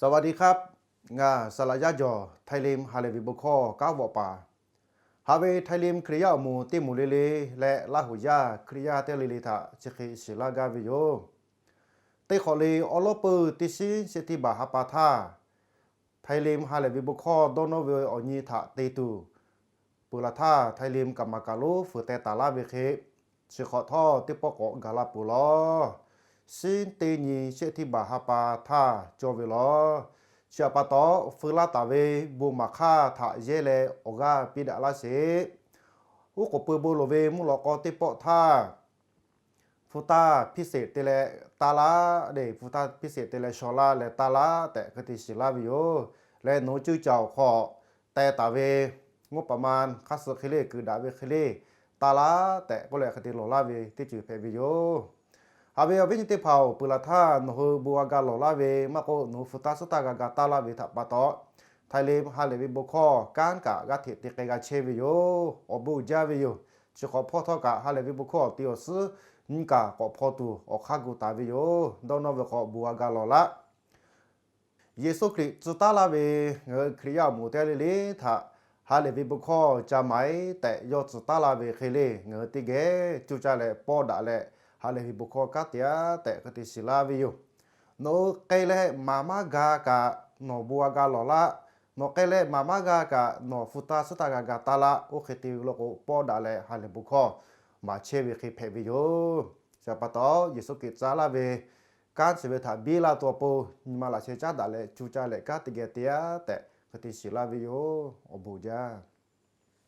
สวัสดีครับ Ngaˬ saˍ laꞈ yaˇ jawˬ ไทยริม ha lehˬ ve bon hkawˇ kanˉ vawꞈ paˍ. Haꞈ ve ไทยริม Hkriꞈ yaˇ awˬ moˍ teˇ moˍ le le leh Laˇ huˍ yaˇ Hkriꞈ yaˇ teˇ le le htaꞈ chi hk'e shiˍ laˇ gaˇ ve yoˬ. Teˇ hk'awꞈ le awˉ lawˉ peuˇ teˇ shiˉ shehˆ teˇ baˬ ha pa htaˇ, ไทยริม ha lehˬ ve bon hkawˇ dawˇ nawˇ ve awˬ nyi htaꞈ te tuˬ, peuˬ laˬ htaˇ ไทยริม kaꞈ maˍ kaꞈ lonˉ fuiˍ teh taˍ laˇ ve hk'e, chi hk'awꞈ htawˇ teˇ pawˆ k'awꞈ gaˬ la peuˬ lawˬ. Shiˉ teˇ nyi shehˆ teˇ baˬ ha pa htaˇ cawˇ ve lawˬ. Chi htaꞈ pa taw, feu laˇ taˍ ve bon maˍ hk'aˇ htaꞈ yehˇ leh awˬ g'aˇ piˇ daꞈ laˇ sheˍ. Oˉ k'oˍ pui bon loˍ ve mvuhˇ lawꞈ k'aw teˇ pawˆ htaˇ, hpu taˇ hpiˇ sheˍ te leh taˇ laˇ, hpu taˇ hpiˇ sheˍ te leh shaw laˇ leh taˇ laˇ tehꞈ hk'e te shiˍ laˇ ve yoˬ. Leh nawˬ hui ceuˇ caˬ awˬ hk'aw teh taˍ ve งบประมาณ hk'aˇ suh hk'e le kuiˬ daꞈ ve hk'e le taˇ laˇ tehꞈ k'oˆ leh hk'e te lawˬ laˇ ve teˇ ceuˬ hpehꞈ ve yoˬ. Haꞈ ve awˬ viˉ nyi teˇ hpaˍ-oˬ, peuˬ laˬ htaˇ nawˬ hui bon g'a ga lawˬ laˇ ve maˇ k'oˆ, nawˬ hui hpu taˇ suhˉ taˇ g'a ga taˇ laˇ ve htaꞈ pa taw, ไทยริม ha lehˬ ve bon hkawˇ kanˉ kaꞈ g'aˇ hteꞈ te k'ai g'a chehˇ ve yoˬ. Awˬ bon uiˍ jaˇ ve yoˬ. Chi hk'awꞈ hpawˇ htawˇ kaꞈ ha lehˬ ve bon hkawˇ awˬ te awˬ suhˉ nyiˇ kaˬ k'awꞈ hpaw tuˬ awˬ hk'aˇ gu taˍ ve yoˬ. Dawˇ nawˇ ve hk'aw bon g'a ga lawˬ laˇ. Yeˍsuˆ Hkriꞈ tcuh taˉ laˇ ve ngaˬ hui Hkriꞈ yaˇ awˬ moˍ teˇ le le htaꞈ ha lehˬ ve bon hkawˇ ca maˍ-eˬ tehꞈ yawˇ tcuh taˉ laˇ ve hk'e le, ngaˬ hui teˇ geh cuˇ caˇ leh pawˇ daꞈ leh ha lehˬ ve bon hkawˇ kanˉ te-a tehꞈ hk'e te shiˍ laˇ ve yoˬ. Nawˬ hui k'ai leh maˍ maˇ g'a kaꞈ nawˬ bon g'a ga lawˬ laˇ. Nawˬ k'ai leh maˍ maˇ g'a kaꞈ nawˬ hpu taˇ suhˉ taˇ g'a ga taˇ laˇ. Oˇ hk'e te ve law k'o, pawˇ daꞈ leh ha lehˬ bon hkawˇ maˍ chehˇ ve hk'e hpehꞈ ve yoˬ. Chi pa taw, Yeˍsuˆ Hkriꞈ tcuh laˇ ve kanˉ chi ve htaꞈ biˇ laˇ tuˬ awˬ pon, nyi ma laꞈ sheh caˉ daꞈ leh cuˇ caˇ leh kanˉ teˇ geh te-a tehꞈ hk'e te shiˍ laˇ ve yoˬ. Awˬ bon jaˇ.